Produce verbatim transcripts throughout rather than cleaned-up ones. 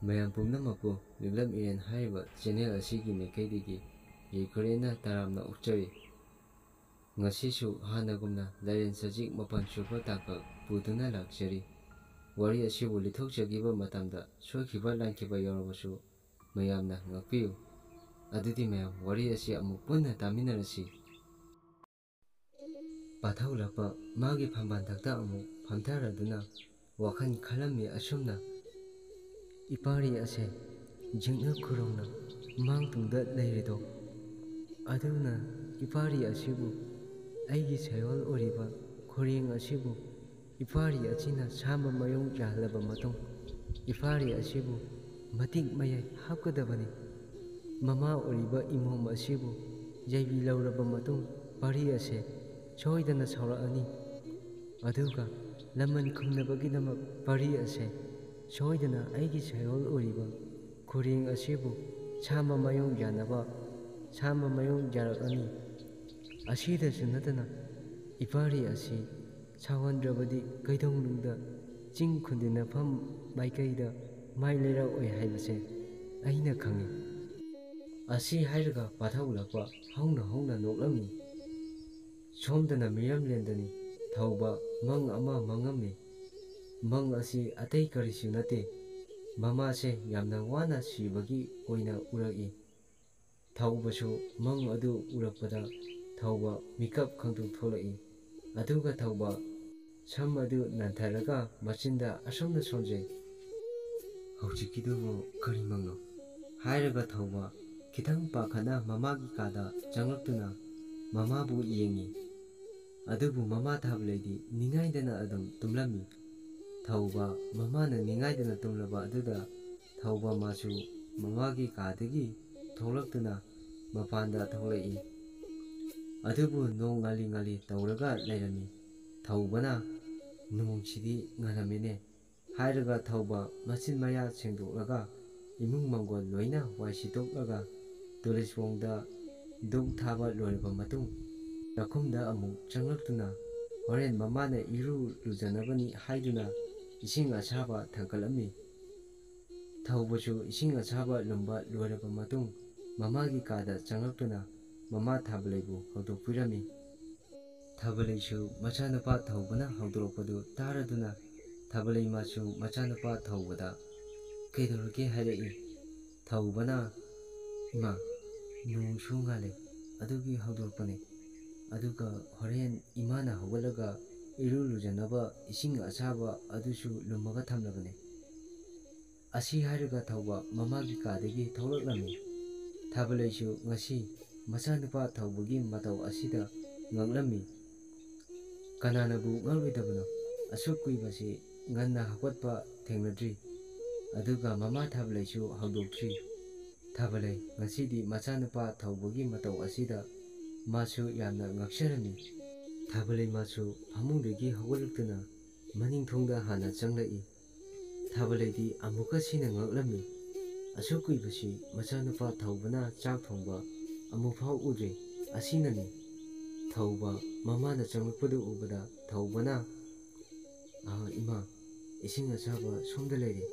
ꯃꯌꯥꯝ ꯄꯨꯝꯅꯃꯛꯄꯨ ꯂꯤꯛꯂꯝ ꯏꯔꯦꯟ ꯍꯥꯏꯔꯤꯕ ꯆꯦꯅꯦꯜ ꯑꯁꯤꯒꯤ ꯃꯥꯏꯀꯩꯗꯒꯤ ꯌꯥꯏꯐꯔꯦꯅ ꯇꯔꯥꯝꯅ ꯑꯣꯛꯆꯔꯤ꯫ ꯉꯁꯤꯁꯨ ꯍꯥꯟꯅꯒꯨꯝꯅ ꯂꯥꯏꯔꯦꯟ ꯁꯖꯤꯛ ꯃꯥꯄꯟ ꯁꯨꯕ ꯇꯥꯡꯀꯛ ꯄꯨꯗꯨꯅ ꯂꯥꯛꯆꯔꯤ꯫ ꯋꯥꯔꯤ ꯑꯁꯤꯕꯨ ꯂꯤꯊꯣꯛꯆꯈꯤꯕ ꯃꯇꯝꯗ ꯁꯣꯏꯈꯤꯕ ꯂꯥꯟꯈꯤꯕ ꯌꯥꯎꯔꯕꯁꯨ ꯃꯌꯥꯝꯅ ꯉꯥꯛꯄꯤꯌꯨ꯫ ꯑꯗꯨꯗꯤ ꯃꯌꯥꯝ ꯋꯥꯔꯤ ꯑꯁꯤ ꯑꯃꯨꯛ ꯄꯨꯟꯅ ꯇꯥꯃꯤꯟꯅꯔꯁꯤ꯫ ꯄꯥꯊꯧꯂꯛꯄ ꯃꯥꯒꯤ ꯐꯝꯕꯥꯜꯊꯛꯇ ꯑꯃꯨꯛ ꯐꯝꯊꯔꯗꯨꯅ ꯋꯥꯈꯜ ꯈꯜꯂꯝꯃꯤ ꯑꯁꯨꯝꯅ, "ꯏꯄꯥꯔꯤ ꯑꯁꯦ ꯖꯤꯡꯅ ꯈꯨꯔꯣꯡꯅ ꯃꯥꯡ ꯇꯨꯡꯗ ꯂꯩꯔꯤꯗꯣ, ꯑꯗꯨꯅ ꯏꯄꯥꯔꯤ ꯑꯁꯤꯕꯨ, ꯑꯩꯒꯤ ꯁꯌꯣꯜ ꯑꯣꯏꯔꯤꯕ ꯈꯨꯔꯦꯡ ꯑꯁꯤꯕꯨ ꯏꯄꯥꯔꯤ ꯑꯁꯤꯅ ꯁꯥꯝꯕ ꯃꯌꯣꯡ ꯌꯥꯍꯜꯂꯕ ꯃꯇꯨꯡ, ꯏꯄꯥꯔꯤ ꯑꯁꯤꯕꯨ ꯃꯇꯤꯛ ꯃꯌꯥꯏ ꯍꯥꯞꯀꯗꯕꯅꯤ꯫ ꯃꯃꯥ ꯑꯣꯏꯔꯤꯕ ꯏꯃꯣꯝ ꯑꯁꯤꯕꯨ ꯌꯩꯕꯤ ꯂꯧꯔꯕ ꯃꯇꯨꯡ, ꯄꯥꯔꯤ ꯑꯁꯦ ꯁꯣꯏꯗꯅ ꯁꯥꯎꯔꯛꯑꯅꯤ꯫ ꯑꯗꯨꯒ ꯂꯃꯟ ꯈꯨꯝꯅꯕꯒꯤꯗꯃꯛ ꯄꯥꯔꯤ ꯑꯁꯦ ꯁꯣꯏꯗꯅ ꯑꯩꯒꯤ ꯁꯌꯣꯜ ꯑꯣꯏꯔꯤꯕ ꯈꯨꯔꯦꯡ ꯑꯁꯤꯕꯨ ꯁꯥꯝꯕ ꯃꯌꯣꯡ ꯌꯥꯅꯕ, ꯁꯥꯝꯕ ꯃꯌꯣꯡ ꯌꯥꯔꯛꯑꯅꯤ꯫ ꯑꯁꯤꯗꯁꯨ ꯅꯠꯇꯅ, ꯏꯄꯥꯔꯤ ꯑꯁꯤ ꯁꯥꯎꯍꯟꯗ꯭ꯔꯕꯗꯤ ꯀꯩꯗꯧꯅꯨꯡꯗ ꯆꯤꯡ ꯈꯨꯟꯗꯤꯟꯅꯐꯝ ꯃꯥꯏꯀꯩꯗ ꯃꯥꯏ ꯂꯩꯔꯛꯑꯣꯏ ꯍꯥꯏꯕꯁꯦ ꯑꯩꯅ ꯈꯪꯏ"꯫ ꯑꯁꯤ ꯍꯥꯏꯔꯒ ꯄꯥꯊꯧꯂꯛꯄ ꯍꯧꯅ ꯍꯧꯅ ꯅꯣꯛꯂꯝꯃꯤ꯫ ꯁꯣꯝꯗꯅ ꯃꯤꯔꯝꯂꯦꯟꯗꯅꯤ ꯊꯧꯕ ꯃꯪ ꯑꯃ ꯃꯪꯉꯝꯃꯤ꯫ ꯃꯪ ꯑꯁꯤ ꯑꯇꯩ ꯀꯔꯤꯁꯨ ꯅꯠꯇꯦ, ꯃꯃꯥꯁꯦ ꯌꯥꯝꯅ ꯋꯥꯅ ꯁꯤꯕꯒꯤ ꯑꯣꯏꯅ ꯎꯔꯛꯏ꯫ ꯊꯧꯕꯁꯨ ꯃꯪ ꯑꯗꯨ ꯎꯔꯛꯄꯗ ꯊꯧꯕ ꯃꯤꯀꯞ ꯈꯪꯗꯣꯛ ꯊꯣꯛꯂꯛꯏ꯫ ꯑꯗꯨꯒ ꯊꯧꯕ ꯁꯝ ꯑꯗꯨ ꯅꯥꯟꯊꯔꯒ ꯃꯆꯤꯟꯗ ꯑꯁꯨꯝꯅ ꯁꯣꯟꯖꯩ, "ꯍꯧꯖꯤꯛꯀꯤꯗꯨꯕꯨ ꯀꯔꯤ ꯃꯪꯅꯣ?" ꯍꯥꯏꯔꯒ ꯊꯧꯕ ꯈꯤꯇꯪ ꯄꯥꯈꯠꯅ ꯃꯃꯥꯒꯤ ꯀꯥꯗ ꯆꯪꯂꯛꯇꯨꯅ ꯃꯃꯥꯕꯨ ꯌꯦꯡꯉꯤ꯫ ꯑꯗꯨꯕꯨ ꯃꯃꯥ ꯊꯥꯕꯂꯩꯗꯤ ꯅꯤꯡꯉꯥꯏꯗꯅ ꯑꯗꯨꯝ ꯇꯨꯝꯂꯝꯃꯤ꯫ ꯊꯧꯕ ꯃꯃꯥꯅ ꯅꯤꯡꯉꯥꯏꯗꯅ ꯇꯨꯝꯂꯕ ꯑꯗꯨꯗ ꯊꯧꯕ ꯃꯥꯁꯨ ꯃꯃꯥꯒꯤ ꯀꯥꯗꯒꯤ ꯊꯣꯛꯂꯛꯇꯨꯅ ꯃꯄꯥꯟꯗ ꯊꯣꯛꯂꯛꯏ꯫ ꯑꯗꯨꯕꯨ ꯅꯣꯡ ꯉꯥꯂꯤ ꯉꯥꯂꯤ ꯇꯧꯔꯒ ꯂꯩꯔꯝꯃꯤ꯫ ꯊꯧꯕꯅ, "ꯅꯣꯡꯁꯤꯗꯤ ꯉꯥꯜꯂꯝꯃꯤꯅꯦ" ꯍꯥꯏꯔꯒ ꯊꯧꯕ ꯃꯆꯤꯟ ꯃꯌꯥ ꯁꯦꯡꯗꯣꯛꯂꯒ ꯏꯃꯨꯡ ꯃꯪꯒꯣꯜ ꯂꯣꯏꯅ ꯋꯥꯏ ꯁꯤꯠꯇꯣꯛꯂꯒ ꯇꯨꯂꯤꯁꯕꯣꯡꯗ ꯙꯨꯛ ꯊꯥꯕ ꯂꯣꯏꯔꯕ ꯃꯇꯨꯡ, ꯆꯥꯛꯈꯨꯝꯗ ꯑꯃꯨꯛ ꯆꯪꯂꯛꯇꯨꯅ ꯍꯣꯔꯦꯟ ꯃꯃꯥꯅ ꯏꯔꯨ ꯂꯨꯖꯅꯕꯅꯤ ꯍꯥꯏꯗꯨꯅ ꯏꯁꯤꯡ ꯑꯁꯥꯕ ꯊꯥꯡꯀꯠꯂꯝꯃꯤ꯫ ꯊꯧꯕꯁꯨ ꯏꯁꯤꯡ ꯑꯁꯥꯕ ꯂꯨꯝꯕ ꯂꯣꯏꯔꯕ ꯃꯇꯨꯡ, ꯃꯃꯥꯒꯤ ꯀꯥꯗ ꯆꯪꯂꯛꯇꯨꯅ ꯃꯃꯥ ꯊꯥꯕꯂꯩꯕꯨ ꯍꯧꯗꯣꯛꯄꯤꯔꯝꯃꯤ꯫ ꯊꯥꯕꯂꯩꯁꯨ ꯃꯆꯥꯅꯨꯄꯥ ꯊꯧꯕꯅ ꯍꯧꯗꯣꯔꯛꯄꯗꯨ ꯇꯥꯔꯗꯨꯅ, ꯊꯥꯕꯂꯩ ꯃꯥꯁꯨ ꯃꯆꯥꯅꯨꯄꯥ ꯊꯧꯕꯗ "ꯀꯩꯗꯧꯔꯒꯦ?" ꯍꯥꯏꯔꯛꯏ꯫ ꯊꯧꯕꯅ, "ꯏꯃꯥ, ꯅꯣꯡꯁꯨ ꯉꯥꯜꯂꯦ, ꯑꯗꯨꯒꯤ ꯍꯧꯗꯣꯔꯛꯄꯅꯦ꯫ ꯑꯗꯨꯒ ꯍꯣꯔꯦꯟ ꯏꯃꯥꯅ ꯍꯧꯒꯠꯂꯒ ꯏꯔꯨ ꯂꯨꯖꯅꯕ ꯏꯁꯤꯡ ꯑꯁꯥꯕ ꯑꯗꯨꯁꯨ ꯂꯨꯝꯃꯒ ꯊꯝꯂꯕꯅꯦ꯫" ꯑꯁꯤ ꯍꯥꯏꯔꯒ ꯊꯧꯕ ꯃꯃꯥꯒꯤ ꯀꯥꯗꯒꯤ ꯊꯣꯛꯂꯛꯂꯝꯃꯤ꯫ ꯊꯥꯕꯂꯩꯁꯨ ꯉꯁꯤ ꯃꯆꯥꯅꯨꯄꯥ ꯊꯧꯕꯒꯤ ꯃꯇꯧ ꯑꯁꯤꯗ ꯉꯛꯂꯝꯃꯤ꯫ ꯀꯅꯥꯅꯕꯨ ꯉꯛꯂꯣꯏꯗꯕꯅꯣ? ꯑꯁꯨꯛ ꯀꯨꯏꯕꯁꯤ ꯉꯟꯅ ꯍꯧꯒꯠꯄ ꯊꯦꯡꯅꯗ꯭ꯔꯤ, ꯑꯗꯨꯒ ꯃꯃꯥ ꯊꯥꯕꯂꯩꯁꯨ ꯍꯧꯗꯣꯛꯇ꯭ꯔꯤ꯫ ꯊꯥꯕꯂꯩ ꯉꯁꯤꯗꯤ ꯃꯆꯥꯅꯨꯄꯥ ꯊꯧꯕꯒꯤ ꯃꯇꯧ ꯑꯁꯤꯗ ꯃꯥꯁꯨ ꯌꯥꯝꯅ ꯉꯛꯆꯔꯝꯃꯤ꯫ ꯊꯥꯕꯂꯩ ꯃꯥꯁꯨ ꯐꯃꯨꯡꯗꯒꯤ ꯍꯧꯒꯠꯂꯛꯇꯨꯅ ꯃꯅꯤꯡ ꯊꯣꯡꯗ ꯍꯥꯟꯅ ꯆꯪꯂꯛꯏ꯫ ꯊꯥꯕꯂꯩꯗꯤ ꯑꯃꯨꯛꯀ ꯁꯤꯅ ꯉꯛꯂꯝꯃꯤ꯫ ꯑꯁꯨꯛ ꯀꯨꯏꯕꯁꯤ ꯃꯆꯥꯅꯨꯄꯥ ꯊꯧꯕꯅ ꯆꯥꯛ ꯊꯣꯡꯕ ꯑꯃꯨꯛꯐꯥꯎ ꯎꯗ꯭ꯔꯤ꯫ ꯑꯁꯤꯅꯅꯤ꯫ ꯊꯧꯕ ꯃꯃꯥꯅ ꯆꯪꯂꯛꯄꯗꯨ ꯎꯕꯗ ꯊꯧꯕꯅ, "ꯑꯥ, ꯏꯃꯥ, ꯏꯁꯤꯡ ꯑꯁꯥꯕ ꯁꯣꯝꯗ ꯂꯩꯔꯦ꯫"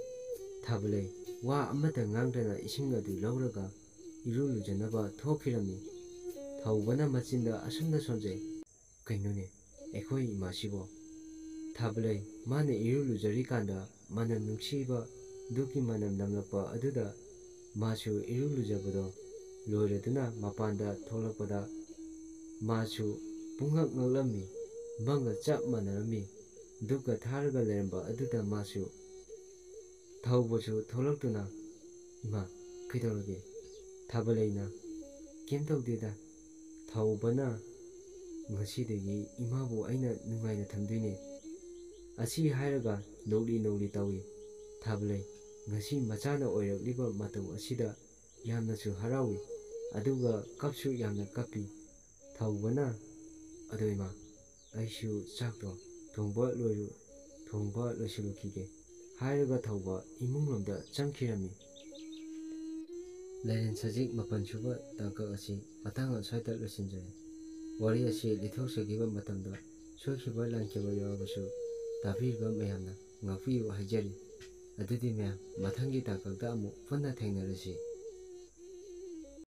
ꯊꯥꯕꯂꯩ ꯋꯥ ꯑꯃꯠꯇ ꯉꯥꯡꯗꯅ ꯏꯁꯤꯡ ꯑꯗꯨ ꯂꯧꯔꯒ ꯏꯔꯨ ꯂꯨꯖꯅꯕ ꯊꯣꯛꯈꯤꯔꯝꯃꯤ꯫ ꯊꯧꯕꯅ ꯃꯆꯤꯟꯗ ꯑꯁꯨꯝꯅ ꯁꯣꯟꯖꯩ, "ꯀꯩꯅꯣꯅꯦ, ꯑꯩꯈꯣꯏ ꯏꯃꯥꯁꯤꯕꯣ?" ꯊꯥꯕꯂꯩ ꯃꯥꯅ ꯏꯔꯨ ꯂꯨꯖꯔꯤꯀꯥꯟꯗ ꯃꯅꯝ ꯅꯨꯡꯁꯤꯕ ꯙꯨꯞꯀꯤ ꯃꯅꯝ ꯅꯝꯂꯛꯄ ꯑꯗꯨꯗ ꯃꯥꯁꯨ ꯏꯔꯨ ꯂꯨꯖꯕꯗꯣ ꯂꯣꯏꯔꯗꯨꯅ ꯃꯄꯥꯟꯗ ꯊꯣꯛꯂꯛꯄꯗ ꯃꯥꯁꯨ ꯄꯨꯡꯉꯛ ꯉꯛꯂꯝꯃꯤ꯫ ꯃꯪꯒ ꯆꯞ ꯃꯥꯟꯅꯔꯝꯃꯤ꯫ ꯙꯨꯞꯀ ꯊꯥꯔꯒ ꯂꯩꯔꯝꯕ ꯑꯗꯨꯗ ꯃꯥꯁꯨ ꯊꯧꯕꯁꯨ ꯊꯣꯛꯂꯛꯇꯨꯅ, "ꯏꯃꯥ, ꯀꯩꯗꯧꯔꯒꯦ?" ꯊꯥꯕꯂꯩꯅ, "ꯀꯩꯝ ꯇꯧꯗꯦꯗ, ꯊꯧꯕꯅ ꯉꯁꯤꯗꯒꯤ ꯏꯃꯥꯕꯨ ꯑꯩꯅ ꯅꯨꯡꯉꯥꯏꯅ ꯊꯝꯗꯣꯏꯅꯦ꯫" ꯑꯁꯤ ꯍꯥꯏꯔꯒ ꯅꯣꯛꯂꯤ ꯅꯣꯛꯂꯤ ꯇꯧꯏ꯫ ꯊꯥꯕꯂꯩ ꯉꯁꯤ ꯃꯆꯥꯅ ꯑꯣꯏꯔꯛꯂꯤꯕ ꯃꯇꯧ ꯑꯁꯤꯗ ꯌꯥꯝꯅꯁꯨ ꯍꯔꯥꯎꯏ, ꯑꯗꯨꯒ ꯀꯞꯁꯨ ꯌꯥꯝꯅ ꯀꯞꯄꯤ꯫ ꯊꯧꯕꯅ, "ꯑꯗꯣ ꯏꯃꯥ, ꯑꯩꯁꯨ ꯆꯥꯛꯇꯣ ꯊꯣꯡꯕ ꯂꯣꯏꯔꯨ-, ꯊꯣꯡꯕ ꯂꯣꯏꯁꯤꯜꯂꯨꯈꯤꯒꯦ" ꯍꯥꯏꯔꯒ ꯊꯧꯕ ꯏꯃꯨꯡꯂꯣꯝꯗ ꯆꯪꯈꯤꯔꯝꯃꯤ꯫ ꯂꯥꯏꯔꯦꯟ ꯁꯖꯤꯛ ꯃꯥꯄꯟ ꯁꯨꯕ ꯇꯥꯡꯀꯛ ꯑꯁꯤ ꯃꯇꯥꯡ ꯑꯁ꯭ꯋꯥꯏꯗ ꯂꯣꯏꯁꯤꯟꯖꯔꯦ꯫ ꯋꯥꯔꯤ ꯑꯁꯤ ꯂꯤꯊꯣꯛꯆꯈꯤꯕ ꯃꯇꯝꯗ ꯁꯣꯏꯈꯤꯕ ꯂꯥꯟꯈꯤꯕ ꯌꯥꯎꯔꯕꯁꯨ ꯇꯥꯕꯤꯔꯤꯕ ꯃꯌꯥꯝꯅ ꯉꯥꯛꯄꯤꯌꯨ ꯍꯥꯏꯖꯔꯤ꯫ ꯑꯗꯨꯗꯤ ꯃꯦꯝ, ꯃꯊꯪꯒꯤ ꯇꯥꯡꯀꯛꯇ ꯑꯃꯨꯛ ꯄꯨꯟꯅ ꯊꯦꯡꯅꯔꯁꯤ꯫